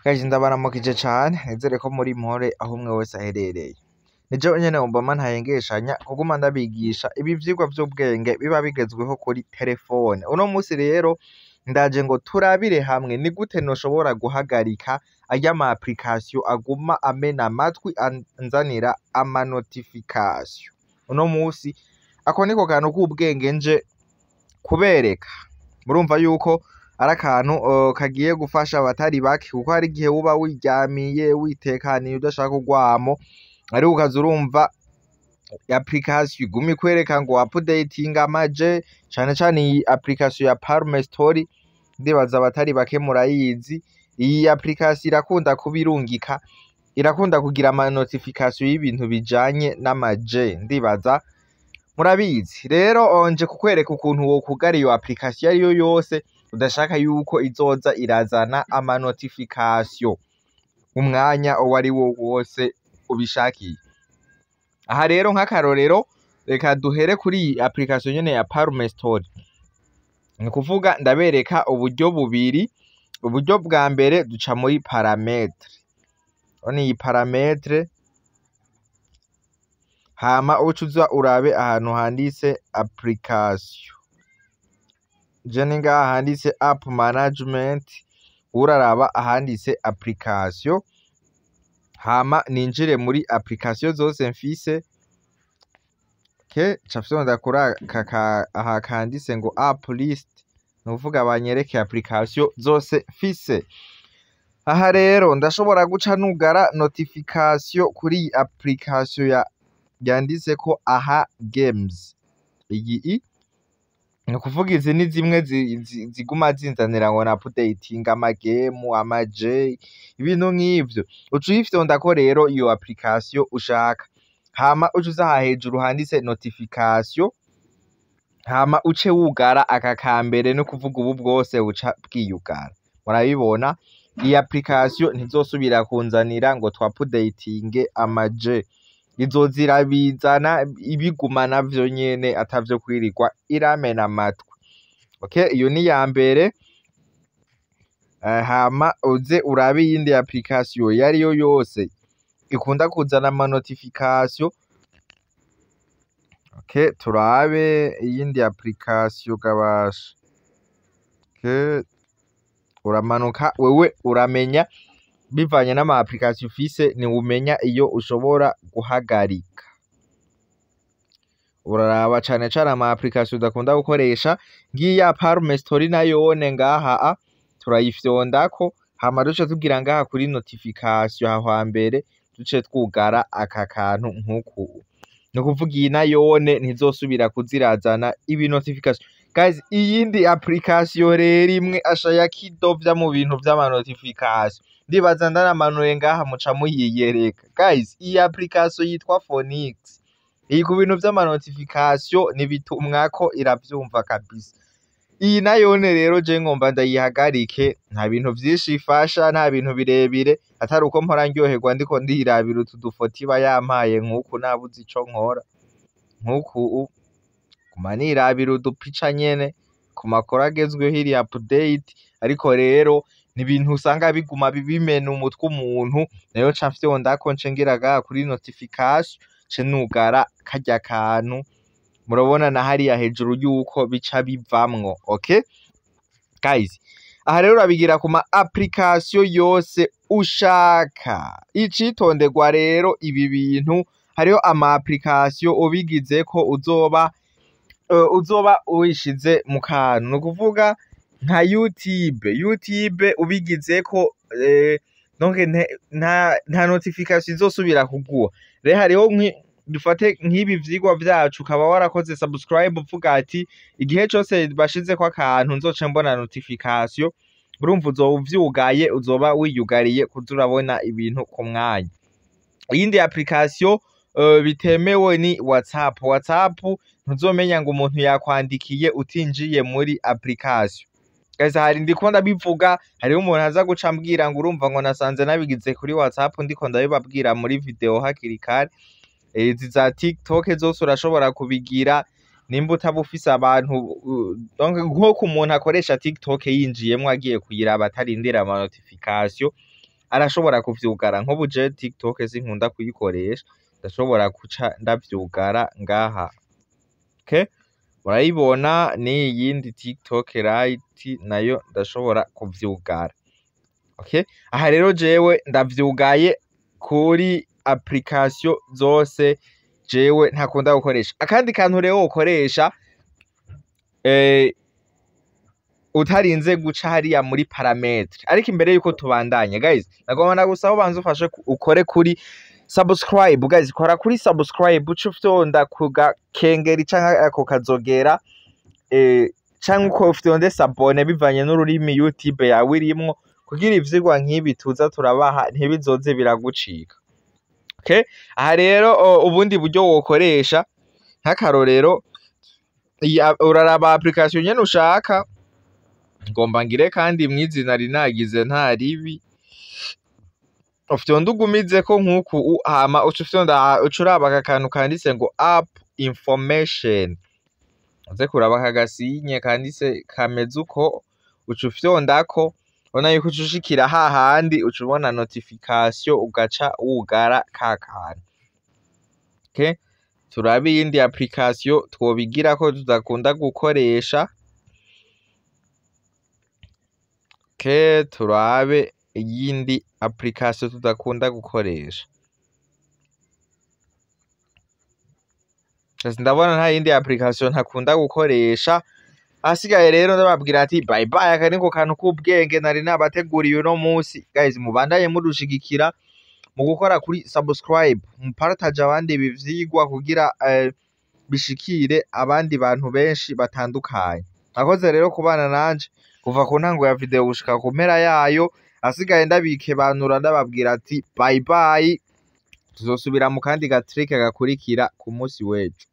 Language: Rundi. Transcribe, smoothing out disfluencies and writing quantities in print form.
Guys, ndabaramukije cane, nizere ko muri mpore aho umwe wese aherereye. Ni jewe nyene Obama ntahengeshanya kuguma ndabigisha ibi vyigwa vy'ubwenge biba bigezweho kuri telefone. Uno musi rero ndaje ngo turabire hamwe ni gute noshobora guhagarika arya ma application aguma amena amatwi anzanira ama notification. Uno musi ako niko kantu k'ubwenge nje kubereka. Murumva yuko ari akantu kagiye gufasha abatari bake, kuko hari igihe uba wiryamiye witekaniye udashaka urwamo, ariko ukaza urumva application iguma ikwereka ngo updating amaje, cane cane iyi application ya Palm Story, ndibaza abatari bake murayizi. Iyi application irakunda kuba irungika, irakunda kugira ama notification y'ibintu bijanye n'amaje, ndibaza murabizi. Rero nje kukwereka ukuntu wokugara iyo application iyo ariyo yose udashaka yuko izoza irazana ama notification umwanya uwo ari wo wose ubishakiye. Aha rero nk'akarorero, reka duhere kuri iyi application nyene ya Palm Story. Ni ukuvuga ndabereka uburyo bubiri. Uburyo bwa mbere, duca muri paramètres. Urabona iyi paramètres, hama uce uza urabe ahantu handitse application. Je ni ngaha handitse app management, uraraba ahanditse application, hama ninjire muri application zose mfise. Okay, nca fyonda kuri aka aha kanditse ngo app list, ni ukuvuga banyereke application zose mfise. Aha rero ndashobora guca nugara notification kuri iyi application ya yanditseko aha games. Iyi ni ukuvuga izi ni zimwe ziguma zinzanira ngo na updating ama game, amaje, ibintu nk'ivyo. Uca uyifyondako rero iyo application ushaka, hama uce uza aha hejuru handitse notification, hama uce wugara aka kambere, no kuvuga ubu bwose buca bwiyugara. Murabibona, iyi application ntizosubira kunzanira ngo twapudeyitinge amaje, izoza irabizana ibigumana vyo nyene, atavyo kwirirwa iramena amatwi. Okay, iyo ni iya mbere. Hama uze urabe iyindi application iyo ariyo yose ikunda kuzana ama notification. Okay, turabe iyindi application gabasha. Okay, uramanuka wewe uramenya bivanye n'ama application ufise, ni umenya iyo ushobora guhagarika. Uraraba cane cane ama application udakunda gukoresha. Ngiyi ya Palm Story nayone ngaha, a turayifyondako, hama duce tugira ngaha kuri notification aho hambere, duce twugara aka kantu nk'uku. Ni ukuvuga iyi nayone ntizosubira kuzirazana ibi notification. Guys, iyindi application rero imwe asha ya kidovya mu bintu vy'ama notification, ndibaza ndanamanuye ngaha muca muyiyereka. Guys, iyi application yitwa Phoenix. Iyi ku bintu vy'ama notification nibitumwako, iravyumva kabisa. Iyi nayone rero je ngomba ndayihagarike, nta bintu vyinshi ifasha, nta bintu birebire, atari uko mpora ndyoherwa ndiko ndirabira utu dufoto iba yampaye nk'uku nabuze ico nkora. Nk'uku guma nirabira udupica nyene ku makuru agezweho, iri update, ariko rero ni ibintu usanga biguma bimena umutwe umuntu. Nayo nca fyondako, nce ngira ngaha kuri notification, nce nugara karya kantu. Murabona na hariya hejuru yuko bica bivamwo. Okay guys, aha rero urabigira ku ma application yose ushaka. Icitonderwa rero, ibi bintu hariho ama application ubigizeko uzoba wishize mu kantu. Ni ukuvuga nka YouTube, YouTube ubigizeko donc nta notification izosubira kuguha. Rero hariho dufate nk'ibi vyigwa vyacu, ukaba warakoze subscribe uvuga ati igihe cose bashizeko akantu nzoca mbona notification, urumva uzoba uvyugaye, uzoba wiyugariye kuza urabona ibintu ku mwanya. Iyindi application bitemewe ni WhatsApp. WhatsApp ntuzomenya ngo umuntu yakwandikiye utinjiye muri application. Guys, hari ndiko ndabivuga, hariho umuntu aza guca ambwira ngo urumva ngo nasanze nabigize kuri WhatsApp, ndiko ndabibabwira muri video hakiri kare. Izi za TikTok zose urashobora kubigira nimba utaba ufise abantu donc nko ku muntu akoresha TikTok yinjiyemwo agiye kuyiraba atarindira ama notification. arashobora kuvyugara. Nk'ubu je TikTok sinkunda kuyikoresha, ndashobora guca ndavyugara ngaha. Okay, murayibona n'iyindi TikTok Lite nayo ndashobora kuvyugara. Okay, aha rero jewe ndavyugaye kuri application zose jewe ntakunda gukoresha. Akandi kantu rero wokoresha utarinze guca hariya muri paramètres, ariko imbere yuko tubandanya, guys, nagomba ndagusaba ubanze ufashe ukore kuri subscribe. Guys, kora kuri subscribe, uce ufyonda ku gakengeri canke ako kazogera, canke uko ufyonde s'abonner bivanye n'ururimi YouTube yawe irimwo, kugira ivyigwa nk'ibi tuza turabaha ntibizoze biragucika. Okay, aha rero ubundi buryo wokoresha, nk'akarorero, uraraba application nyene ushaka. Ngomba ngire kandi mwizina rinagize nta ribi, ufyonda ugumizeko nk'uku, hama uca ufyonda, uca uraba aka kantu kanditse ngo app information. Uze kuraba aka gasinye kanditse kameze uko, uca ufyondako, ubona yuko uca ushikira hahandi uca ubona notification, ugaca wugara ka kantu. Okay, turabe iyindi application twobigirako tudakunda gukoresha. Okay, turabe iyindi application tudakunda gukoresha. Ndabona nta yindi application ntakunda gukoresha. Ahasigaye rero ndababwira ati bye bye. Aka niko kantu k'ubwenge nari nabateguriye uno munsi. Guys, mubandanye mudushigikira mu gukora kuri subscribe, mupartage abandi ibi vyigwa kugira bishikire abandi bantu benshi batandukanye. Mwakoze rero kubana nanje kuva ku ntango ya video gushika ku mpera yayo. Asigaye ndabikebanura, ndababwira ati bye bye, tuzosubira mu kandi ga trick gakurikira ku munsi w'ejo.